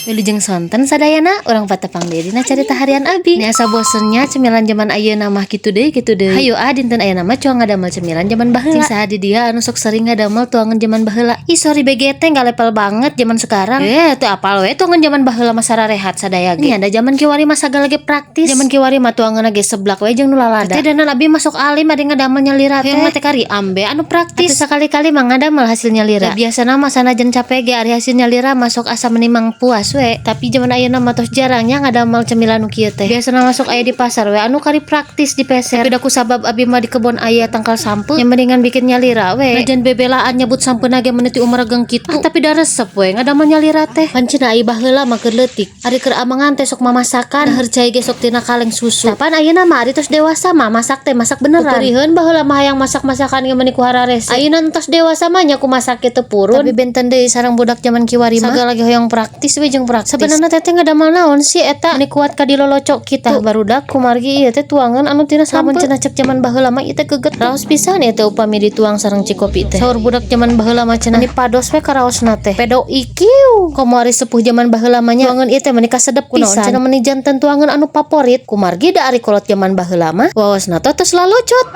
Wilujeng sonten sadayana, urang patepang deui dina carita harian abi. Ni asa bosennya cemilan jaman ayeuna mah kitu deui, kitu deui. Hayu ah, dinten ayeuna mah cuang ngadamel cemilan jaman baheula. Cing saha di dieu anu sok sering ngadamel tuangan jaman baheula? Ih, sorry BGT, nggak level banget jaman sekarang. Eh, teu apal we tuangan jaman baheula mah sararehat sadaya ge. Nya da jaman kiwari mah sagala ge praktis. Jaman kiwari mah tuangan ge seblak we jeung nu lalada. Teh danan abi masuk alim ari ngadamel nyalira teh. Hoyong mah teh kari ambe anu praktis. Atuh sakali-kali mah ngadamel hasil nyalira. Da biasana mah sanajan capek ge ari hasil nyalira masuk asa menimang puas we. Tapi jaman ayeuna mah tos jarang nya ngadamel cemilan nu kieu teh. Biasana masuk aya di pasar we anu kari praktis dipeser. Tapi da kusabab abi mah di kebon aya tangkal sampeu, yang mendingan bikin nyalira we. Najan bebelaan nyebut sampeuna ge meuni ti umur ageng kitu. Ah, tapi da resep we ngadamel nyalira teh. Pancen ai baheula mah keur leutik. Ari keur amangan teh sok mamasakan, dahar cai ge sok tina kaleng susu. Tapan ayeuna mah ari tos dewasa mah masak teh masak beneran. Peuteriheun baheula mah hayang masak-masakan ge meuni ku hararese. Ayeuna entos dewasa mah nya ku masak ge teu purun. Tapi benten deui sareng budak jaman kiwari mah. Sagala ge hoyong praktis we jeung praktis. Sebenarnya teteh ngadamel naon sih eta meni kuat ka dilolocok kita. Barudak, kumargi ieu teh tuangan anu tina sampeu. Lamun cenah cek jaman baheula mah ieu teh geget. Raos pisan ieu teh upami dituang sareng cikopi teh. Saur budak jaman baheula mah cenah meni pados we karaosna teh. Pedo ikiu. Komo ari sepuh jaman baheula mah nya tuangan ieu teh meni kasedep pisan. Cenah meni janten tuangan anu favorit. Kumargi da ari kolot jaman baheula mah waosna teh tos lalocot.